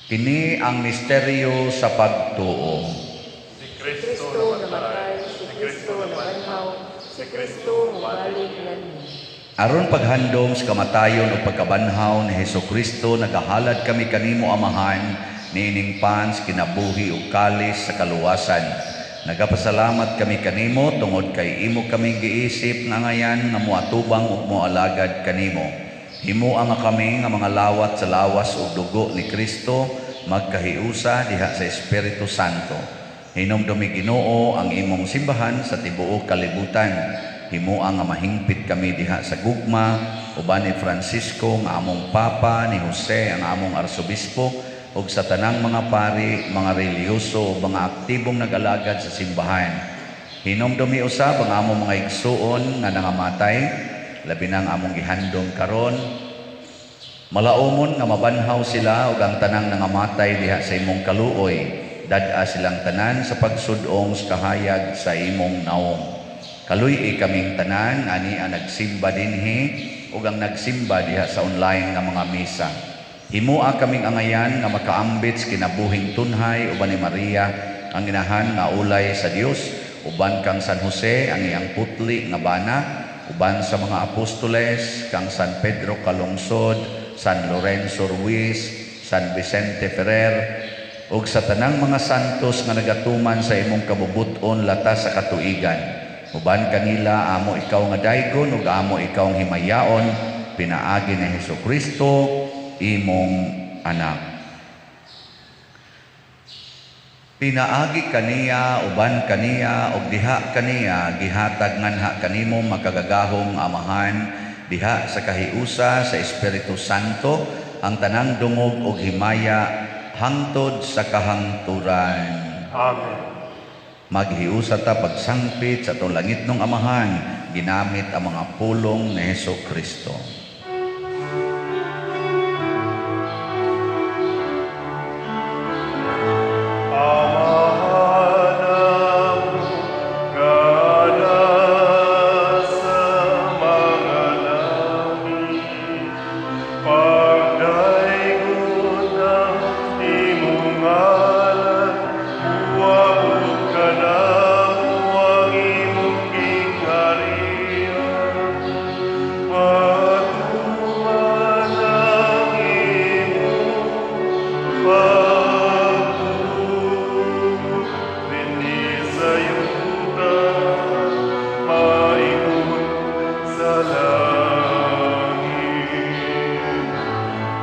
Kini ang misteryo sa pagtuo. Si Si Kristo Kristo namatay, namatay, si Kristo nabanhaw, si Kristo mubalik nganhi. Aron paghandom sa kamatayon o pagkabanhaw ni Hesus Kristo, nagahalad kami kanimo, Amahan, niining pan sa kinabuhi ug kalis sa kaluwasan. Nagapasalamat kami kanimo tungod kay imo kaming giisip nga angayan nga moatubang ug moalagad kanimo. Himoa nga kami nga mga lawat sa lawas ug dugo ni Kristo magkahiusa diha sa Espiritu Santo. Hinumdumi, Ginoo, ang imong simbahan sa tibuok kalibutan. Himoa nga mahingpit kami diha sa gugma uban ni Francisco nga among Papa, ni Jose ang among Arsobispo, ug sa tanang mga pari, mga relihiyoso ug mga aktibong nag-alagad sa simbahan. Hinumdumi usab ang among mga igsuon nga nangamatay, labi na ang among gihandom karon. Malaumon nga mabanhaw sila ug ang tanang nangamatay diha sa imong kaluoy. Dad-a silang tanan sa pagsud-ong sa kahayag sa imong nawong. Kaluy-i kaming tanan ani ang nagsimba dinhi ug ang nagsimba diha sa online nga mga misa. Himoa kaming angayan nga makaambit sa kinabuhing tunhay uban ni Maria ang inahan nga ulay sa Dios, uban kang San Jose ang iyang putli nga bana, uban sa mga apostoles, kang San Pedro Calungsod, San Lorenzo Ruiz, San Vicente Ferrer, ug sa tanang mga santos nga nagatuman sa imong kabubut-on latas sa katuigan. Uban kanila amo ikaw nga daygon ug amo ikaw ang himayaon pinaagi ni Hesus Kristo imong anak. Pinaagi kaniya, uban kaniya, ug diha kaniya, gihatag nganha kanimo makagagahom Amahan, diha sa kahiusa sa Espiritu Santo, ang tanang dungog ug himaya hangtod sa kahangturan. Amen. Maghiusa ta pagsangpit sa atong langitnong Amahan, ginamit ang mga pulong ni Hesus Kristo. Amahan namo nga nasa mga langit, pagdaygon ang imong ngalan, muabot kanamo ang imong gingharian. Matuman ang imong pagbuot dinhi sa yuta, maingon sa langit.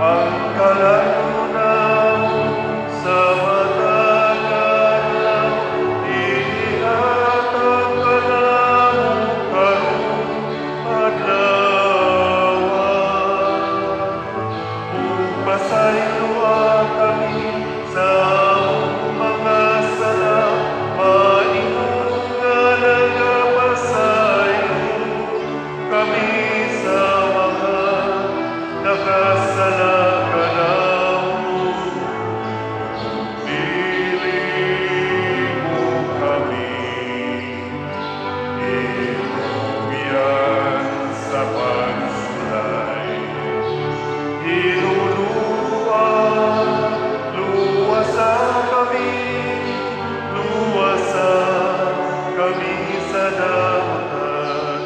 Ang kalayo namo sa matag adlaw, ihatag kanamo karong adlaw. Ug pasayloa kami sa among mga sala, maingon nga nagapasaylo kami sa mga nakasala kanamo. Dili mo kami itugyan sa pagsulay. Hinuluan, luwasa kami, luwasa kami sa dautan.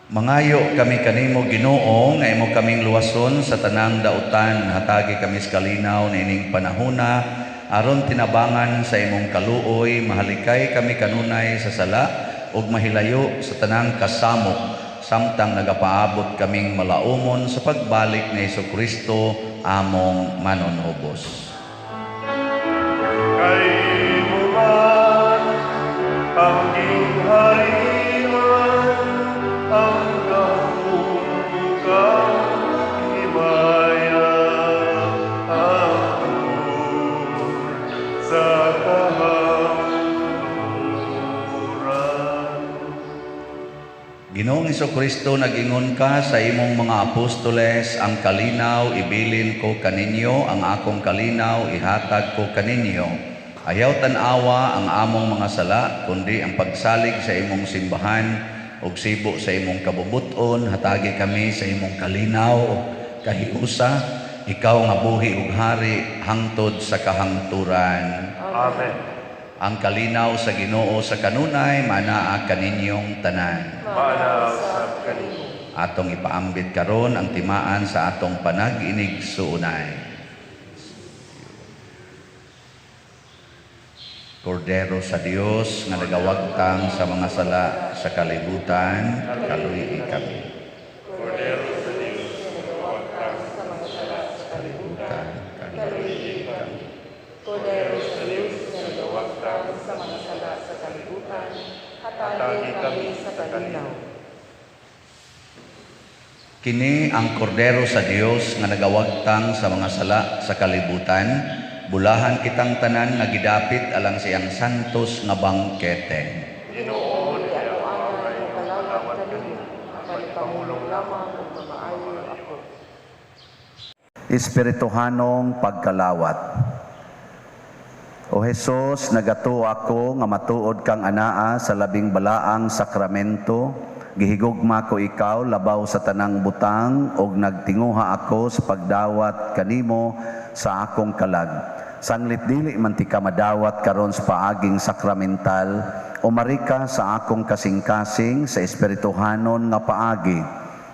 Mangayo kami kanimo, Ginoo, nga imo kaming luwason sa tanang dautan. Hatagi kami sa kalinaw niining panahona aron tinabangan sa imong kaluoy mahalikay kami kanunay sa sala ug mahilayo sa tanang kasamok samtang nagapaabot kaming malaumon sa pagbalik ni Kristo among manunubos. Kay imo man ang gingharian, ang gahom ug ang himaya, hangtod sa kahangturan. Ginoong Kristo, nag-ingon ka sa imong mga apostoles, "Ang kalinaw ibilin ko kaninyo, ang akong kalinaw ihatag ko kaninyo." Ayaw tan-awa ang among mga sala, kundi ang pagsalig sa imong simbahan ug sibo sa imong kabubuton, hatagi kami sa imong kalinaw, kahiusa. Ikaw nga buhi ug hari hangtod sa kahangturan. Amen. Ang kalinaw sa Ginoo sa kanunay manaa kaninyong tanan. Maana usab kanimo. Atong ipaambit karon ang timaan sa atong panag-inig-suunay. Kordero sa Dios nga nagawagtang sa mga sala sa kalibutan, kaluyi kami. Kordero sa Dios, nagawagtang sa mga sala sa Kalibutan, kaluyi kami. Kordero sa Dios nga nagawagtang sa mga sala sa kalibutan, hatagi Hatagi kami sa kalinaw. Kini ang kordero sa Dios nga nagawagtang sa mga sala sa kalibutan, bulahan kitang tanan nga gidapit alang sa iyang santos nga bangkete. Ginoo, Ginoo, di di ako ako angay angay mokalawat mokalawat kanimo, kanimo, apan ipangulong lamang ug mamaayo ako. Espirituhanong pagkalawat. O Hesus, nagatuo ako nga matuod kang anaa sa labing balaang sakramento, gihigugma ko ikaw labaw sa tanang butang ug nagtinguha ako sa pagdawat kanimo sa akong kalag. Sanglit dili man tika madawat karon sa paaging sakramental, umari ka sa akong kasing-kasing sa espirituhanon nga paagi.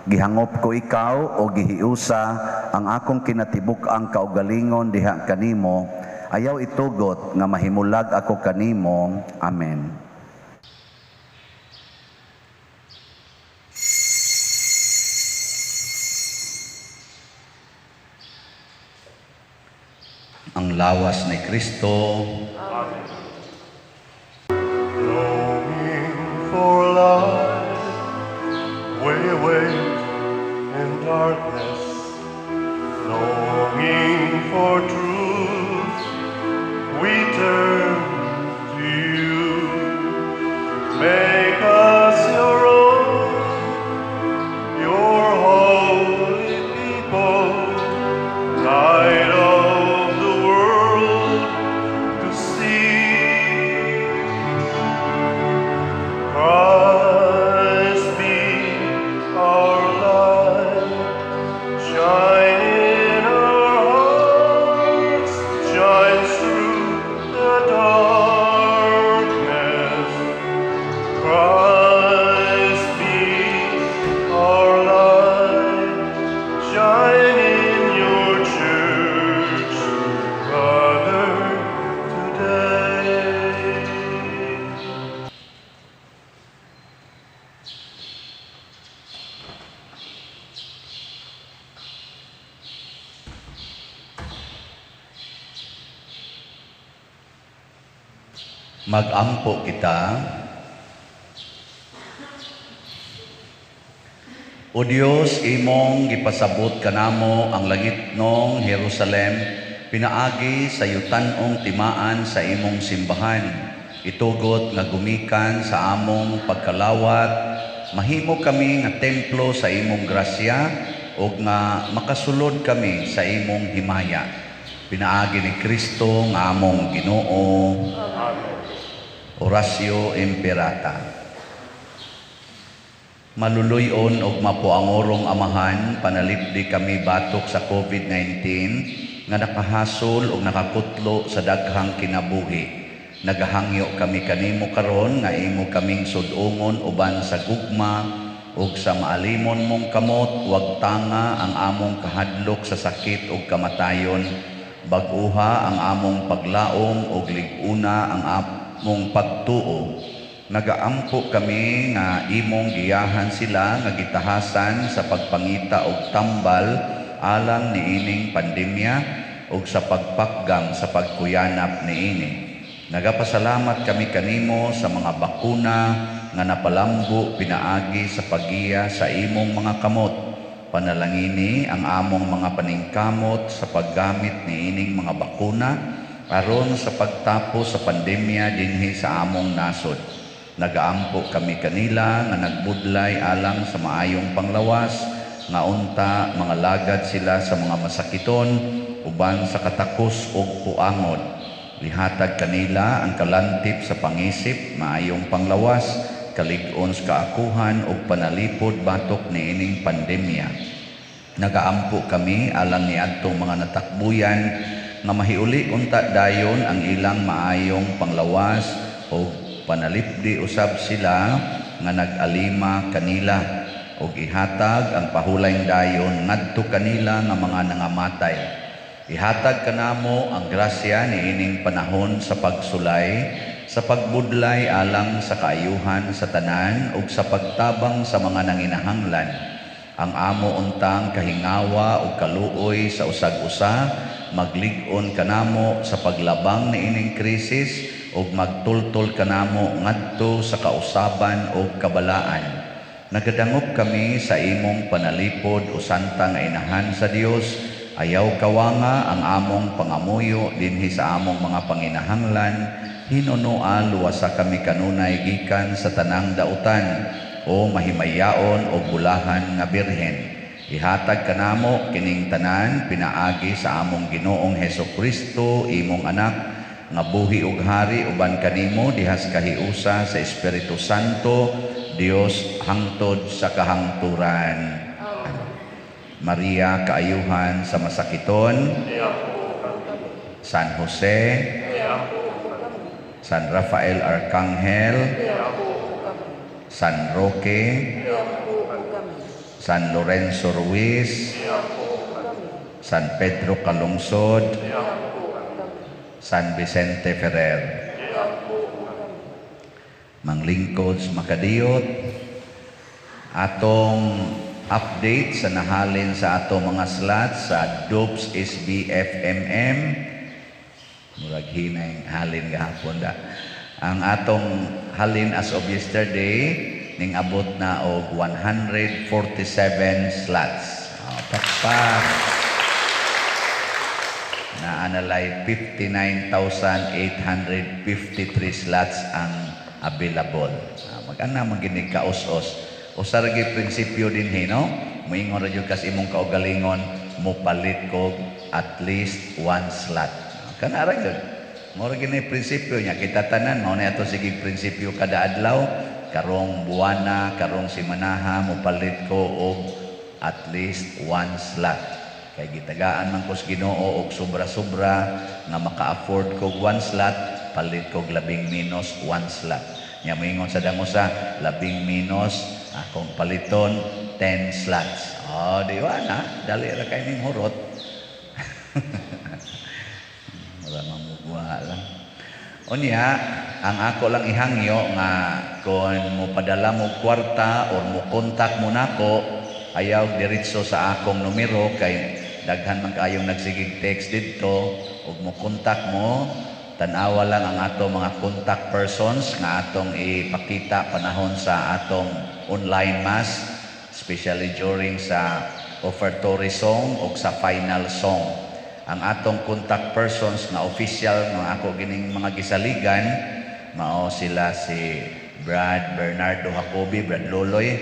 Gihangop ko ikaw o gihiusa ang akong kinatibuk-ang kaugalingon diha kanimo. Ayaw itugot nga mahimulag ako kanimo. Amen. Ang lawas ni Kristo. Amen. Longing for light, we wait in darkness. Longing for truth, we turn to you. Make us your own, your holy people, light of the world to see. Christ be our light, shine in our hearts, shine through the darkness. Christ be our light, shine in your church, brother, today. Magampo kita. O Dios, imong gipasabot kanamo ang langitnong Jerusalem, pinaagi sa yutan-ong timaan sa imong simbahan. Itugot nga gumikan sa among pagkalawat, mahimo kami nga templo sa imong grasya ug nga makasulod kami sa imong himaya. Pinaagi ni Kristo nga among Ginoo. Amen. Oratio Imperata. Maluluy-on og mapuangorong Amahan, panalipdi kami batok sa COVID-19 nga nakahasol og nakakutlo sa daghang kinabuhi. Nagahangyo kami kanimo karon nga imo kaming sud-ungon uban sa gugma ug sa maalimon mong kamot, wag tanga ang among kahadlok sa sakit ug kamatayon. Bag-uha ang among paglaom ug lig-una ang among pagtuo. Nagaampo kami nga imong giyahan sila nga gitahasan sa pagpangita og tambal alang niining pandemya ug sa pagpakgang sa pagkuyanap niini. Nagapasalamat kami kanimo sa mga bakuna nga napalambo pinaagi sa paggiya sa imong mga kamot. Panalangini ang among mga paningkamot sa paggamit niining mga bakuna aron sa pagtapos sa pandemya dinhi sa among nasod. Nagaampo kami kanila nga nagbudlay alang sa maayong panglawas, nga unta mga lagad sila sa mga masakiton uban sa katakos ug puangod. Lihatag kanila ang kalantip sa pangisip, maayong panglawas, kalig-on sa kaakuhan ug panalipod batok niining pandemya. Nagaampo kami alang niadtong mga natakbuyan nga mahiuli unta dayon ang ilang maayong panglawas ug panalipdi usab sila nga nag-alima kanila ug ihatag ang pahulayng dayon ngadto kanila nga mga nangamatay. Ihatag kanamo ang grasya niining panahon sa pagsulay, sa pagbudlay alang sa kaayuhan sa tanan ug sa pagtabang sa mga nanginahanglan. Ang amo untang kahingawa ug kaluoy sa usag-usa maglig-on kanamo sa paglabang niining krisis ug magtultol kanamo ngadto sa kausaban ug kabalaan. Nagadangop kami sa imong panalipod, o Santa nga Inahan sa Dios. Ayaw kawanga ang among pangamuyo dinhi sa among mga panginahanglan. Hinunoa luwasa kami kanunay gikan sa tanang dautan, o mahimayaon o bulahan nga Birhen. Ihatag kanamo kining tanan pinaagi sa among Ginoong Heso Kristo, imong anak, nga buhi ug hari uban kanimo dihas kahiusa sa Espiritu Santo, Dios, hangtod sa kahangturan. Maria, kaayuhan sa masakiton, San Jose, San Rafael Arcangel, San Roque, San Lorenzo Ruiz, San Pedro Calungsod, San Vicente Ferrer. Manglingkod sa makadiyot, atong update sa nahalin sa ato mga slots sa DUPS SBFMM. Murag hinay halin gahapon da. Ang atong halin as of yesterday ning abot na og 147 slots. Oh, pakpak. Na-analay 59,853 slots ang available. Mag-ana man gini kaus-os. Usa ra gyud prinsipyo dinhi, no? Moingon ra gyud kas imong kaugalingon, mopalit ko at least one slot. Kana ra gyud. Mao ra gyud prinsipyo niya kita tanan, mao na ato sige prinsipyo kada adlaw, karong buwana, karong simanaha, mopalit ko og at least one slot. Kay gitagaan man ko sa Ginoo og sobra-sobra nga maka-afford ko og one slot, palit ko og labing minus one slot. Nya moingon sa dangusa, labing minus akong paliton 10 slots. Oh, di ba na? Dali ra kay ning hurot. Wala mamugwa lang. Unya, ang ako lang ihangyo nga kung mo padala mo kwarta or mo contact mo nako, ayaw diretso sa akong numero kay daghan man kaayong nagsigig text didto. Ug mo contact mo, tan-awa lang ang ato mga contact persons nga atong ipakita panahon sa atong online mass, especially during sa offertory song o sa final song. Ang atong contact persons nga official nga ako gining mga gisaligan, mao sila si Brad Bernardo Jacobi, Brad Loloy,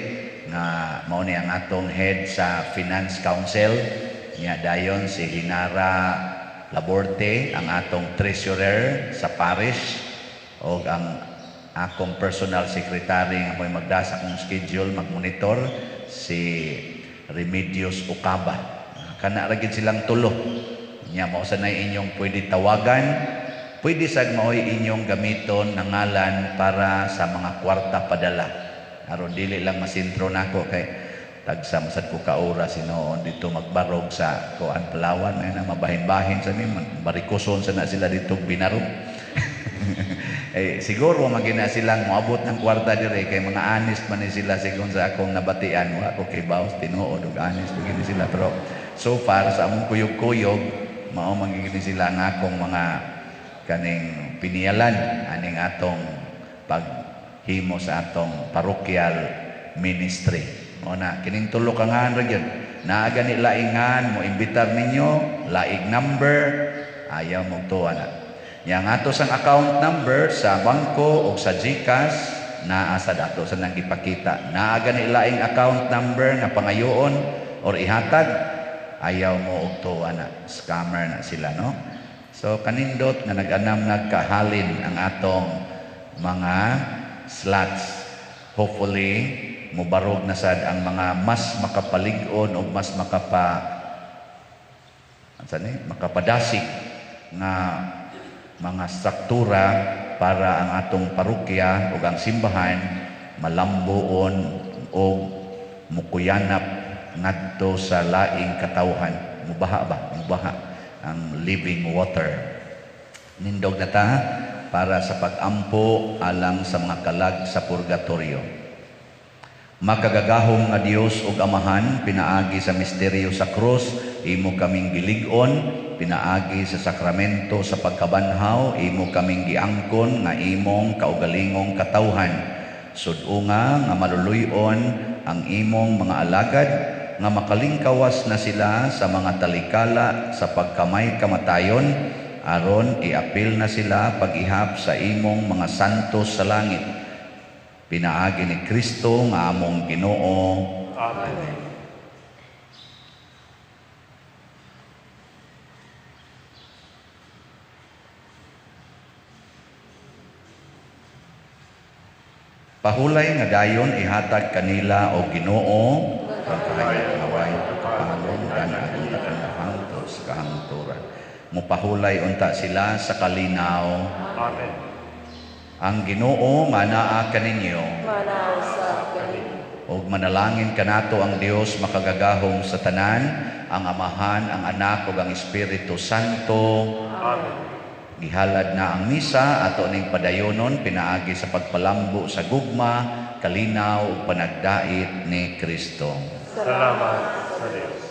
nga mao ni ang atong head sa Finance Council. Nya dayon si Hinara Laborte, ang atong treasurer sa parish, og ang akong personal secretary nga mo'y magdasa akong schedule, magmonitor, si Remedios Ocaba. Kana ra gid silang tulo. Nya mao sa nay inyong pwede tawagan, pwede sad maoy inyong gamiton na ngalan para sa mga kwarta padala. Aron dili lang masintro nako kay tagsa masad ko ka oras hinuon dito magbarog sa kuan Palawan ay na mabahin-bahin sa mi, barikuson sa na sila dito binarog. Eh, siguro magina silang moabot ng kwarta dire kay mga honest man ni sila sigon sa akong nabatian. Wa ko kay baos tinuod og honest gini sila, pero so far sa among kuyog-kuyog mao man gini sila ang akong mga kaning piniyalan aning atong paghimo sa atong parochial ministry. Mao na kining tulo ka ngan ra gyud. Naa gani laingan mo imbitar ninyo, laig number, ayaw mo tuwa na. Yang ato sang account number sa bangko o sa GCash naa sa dato sa nang ipakita. Naa gani laing account number nga pangayoon or ihatag, ayaw mo og tuwa na. Scammer na sila, no? So kanindot nga nag-anam nagkahalin ang atong mga slots. Hopefully Mubarog na sad ang mga mas makapalig-on o mas makapa unsa ni, makapadasig nga mga struktura para ang atong parokya ug ang simbahan malambuon o mukuyanap ngadto sa laing katawhan. Mubaha ba? Mubaha ang living water. Nindog na ta para sa pag-ampo alang sa mga kalag sa purgatorio. Makagagahom nga Dios ug Amahan, pinaagi sa misteryo sa krus, imo kaming gilig-on, pinaagi sa sakramento sa pagkabanhaw, imo kaming giangkon nga imong kaugalingong katawhan. Sud-unga nga maluluy-on ang imong mga alagad nga makalingkawas na sila sa mga talikala sa pagkamay kamatayon, aron iapil na sila pag-ihap sa imong mga santos sa langit. Pinaagi ni Kristo nga among Ginoo. Amen. Pahulay nga dayon ihatag kanila o Ginoo ang kahayag nga way pagkapalong dan atong katandahang sa kahangturan. Mupahulay unta sila sa kalinaw. Amen. Ang Ginoo manaa kaninyo. Manao sa kaninyo. Og manalangin kanato ang Dios makagagahom sa tanan, ang Amahan, ang Anak ug ang Espiritu Santo. Amen. Gihalad na ang misa ato ning padayonon pinaagi sa pagpalambo sa gugma, kalinaw ug panagdait ni Kristo. Salamat sa Dios.